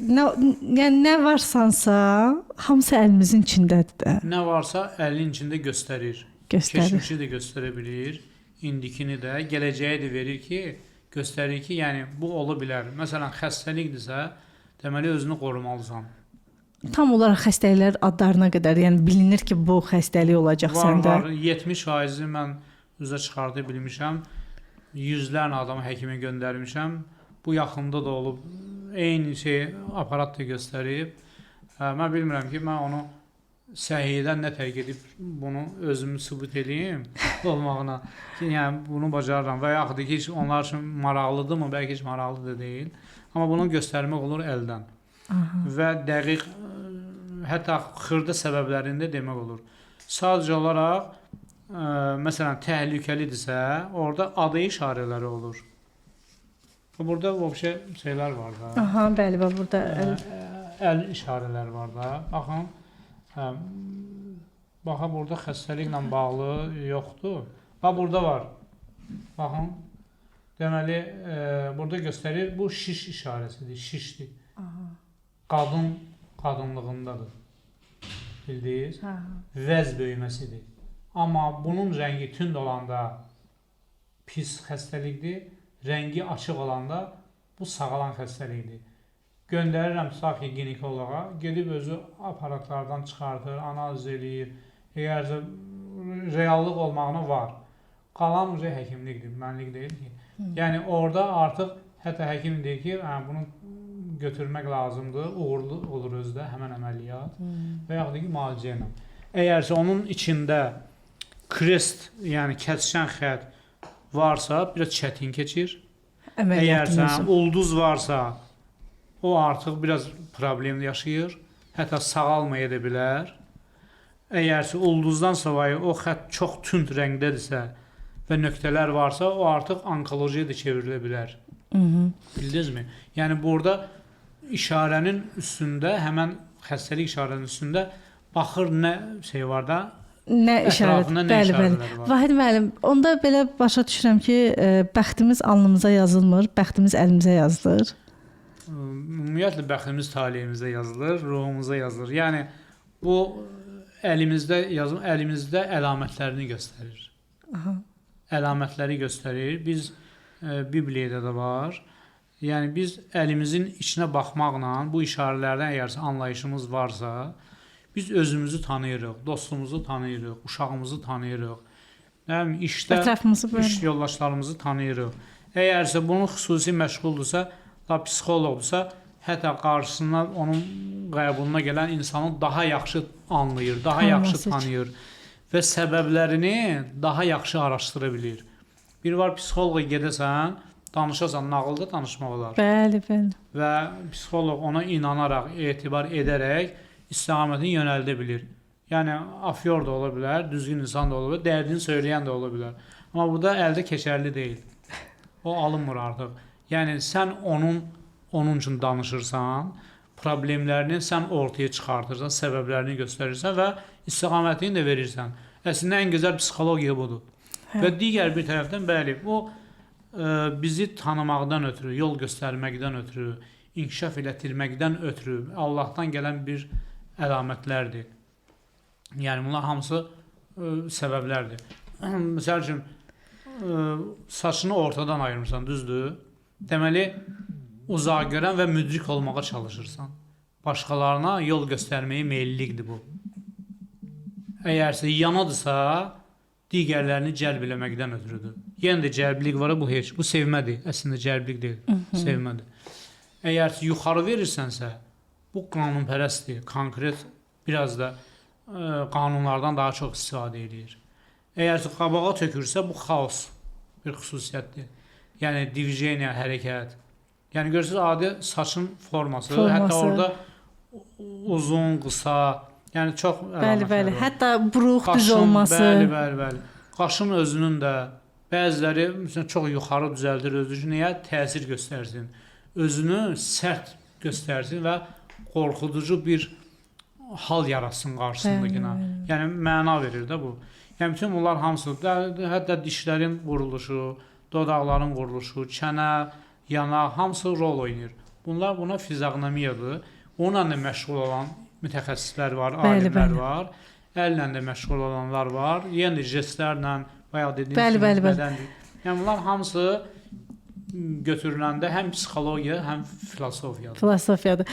Nə, yəni nə varsansa, hamısı əlimizin içindədir də. Nə varsa əlin içində göstərir. Göstərir. Keçmişi də göstərə bilir, indikini də, gələcəyi də verir ki, göstərir ki, yəni bu ola bilər. Məsələn, xəstəlikdirsə, deməli özünü qorumalısan. Tam olaraq xəstəliklər adlarına qədər, yəni bilinir ki, bu xəstəlik olacaq Var, səndə. var. 70%-i mən üzə çıxarda bilmişəm. Yüzlərlə adamı həkimə göndərmişəm. Bu yaxında da olub. Eyni şey aparat da göstərib. Mən bilmirəm ki, mən onu səhiyyədən nə tərk edib bunu özümü sübut eləyim olmağına. Ki, yəni bunu bacarıram və yaxud da ki, heç onlar üçün maraqlıdırmı? Bəlkə heç maraqlı da deyil. Amma bunu göstərmək olur əldən. Aha. Və dəqiq hətta xırda səbəblərində demək olur. Sadəcə olaraq məsələn təhlükəlidirsə, orada adı işarələri olur. Burada vəbşə şeylər var da. Aha, bəli, bax burada əl. Əl işarələri var da. Baxın, baxa burada xəstəliklə bağlı yoxdur. Bax burada var. Baxın. Deməli, burada göstərir bu şiş işarəsidir, şişdir. Aha. Qadın qadınlığındadır. Bildiniz? Hə. Vəz böyüməsidir. Amma bunun rəngi tünd olanda pis xəstəlikdir, rəngi açıq olanda bu sağalan xəstəlikdir. Göndərirəm tutaq ki, ginekoloqa, gedib özü aparatlardan çıxardır, analiz eləyir. Əgər reallıq olmağına var. Qalan uca həkimlikdir, mənlik deyil ki. Yəni orada artıq hətta həkim deyir ki, hə, bunu götürmək lazımdır, uğurlu olur özü də həmən əməliyyat və yaxud da ki, müalicə ilə. Əgərsə onun içində krest, yəni kəsişən xətt varsa, biraz çətin keçir. Əməliyyatın Əgərsə özü. ulduz varsa, o artıq biraz problem yaşayır. Hətta sağalmaya da bilər. Əgərsə ulduzdan savayı o xətt çox tünd rəngdədirsə və nöqtələr varsa, o artıq onkolojiyə də çevrilə bilər. Bildinizmi? Yəni burada işarənin üstündə, həmən xəstəlik işarənin üstündə baxır nə şey var da, Nə işarət? ətrafında nə Bəli, bəli. işarələr var. Vahid müəllim, onda belə başa düşürəm ki, bəxtimiz alnımıza yazılmır, bəxtimiz əlimizə yazılır. Ümumiyyətlə bəxtimiz taleyimizdə yazılır, ruhumuza yazılır. Yəni bu əlimizdə yazım, əlimizdə əlamətlərini göstərir. Aha. Əlamətləri göstərir. Biz Bibliyada da var. Yəni biz əlimizin içinə baxmaqla bu işarələrdən əgər anlayışımız varsa, biz özümüzü tanıyırıq, dostumuzu tanıyırıq, uşağımızı tanıyırıq. Nə bilim işdə Ətrafımızı iş belə. yoldaşlarımızı tanıyırıq. Əgərsə bunun xüsusi məşğuldursa, da psixoloqdursa, hətta qarşısına onun qəbuluna gələn insanı daha yaxşı anlayır, daha Tanıması yaxşı üçün. tanıyır və səbəblərini daha yaxşı araşdıra bilir. Bir var psixoloqa gedəsən, danışasan, nağılda danışmaq olar Bəli, bəli. və psixoloq ona inanaraq, etibar edərək istiqamətini yönəldə bilir. Yəni afyor da ola bilər, düzgün insan da ola bilər, dərdini söyləyən də ola bilər. Amma burada əldə keçərli deyil. O alınmır artıq. Yəni sən onun üçün danışırsan, problemlərini sən ortaya çıxartırsan, səbəblərini göstərirsən və istiqamətini də verirsən. Əslində ən gözəl psixologiya budur. Hə. Və digər bir tərəfdən bəli, bu bizi tanımaqdan ötürü, yol göstərməkdən ötürü, inkişaf elətdirməkdən ötürü Allahdan gələn bir əlamətlərdir. Yəni bunlar hamısı səbəblərdir. Məsəl üçün saçını ortadan ayırmısan, düzdür? Deməli uzaq görən və müdrik olmağa çalışırsan. Başqalarına yol göstərməyə meyillidir bu. Əgərsə yanadırsa, digərlərini cəlb eləməkdən ötürüdür. Yenə də cəlblik var, bu heç. Bu sevmədir. Əslində cəlblik deyil, sevmədir. Əgər yuxarı verirsənsə, bu qanunpərəstdir. Konkret biraz da qanunlardan daha çox istifadə eləyir. Əgər qabağa tökürsə, bu xaos bir xüsusiyyətdir. Yəni divijeniya, hərəkət. Yəni görürsüz adi saçın forması, hətta orada uzun, qısa, yəni çox Bəli, bəli. var. Hətta buruq düz Qaşın, olması. Bəli, bəli, bəli. Qaşın özünün də bəziləri məsələn çox yuxarı düzəldir özü üçün niyə təsir göstərsin. Özünü sərt göstərsin və qorxuducu bir hal yaratsın qarşısındakına. Bəli, bəli. Yəni məna verir də bu. Yəni bütün bunlar hamısı, hətta dişlərin quruluşu, dodaqların quruluşu, çənə, yanaq hamısı rol oynayır. Bunlar buna fiziognomiyadır. Onunla da məşğul olan mütəxəssislər var, Bəli, alimlər bəli. var. Əllə də məşğul olanlar var. Yenə jestlərlə, bayaq dediyim Bəli, kimi bəli, bəli. bədən dili. Yəni bunlar hamısı götürüləndə həm psixologiya, həm filosofiyadır. Filosofiyadır.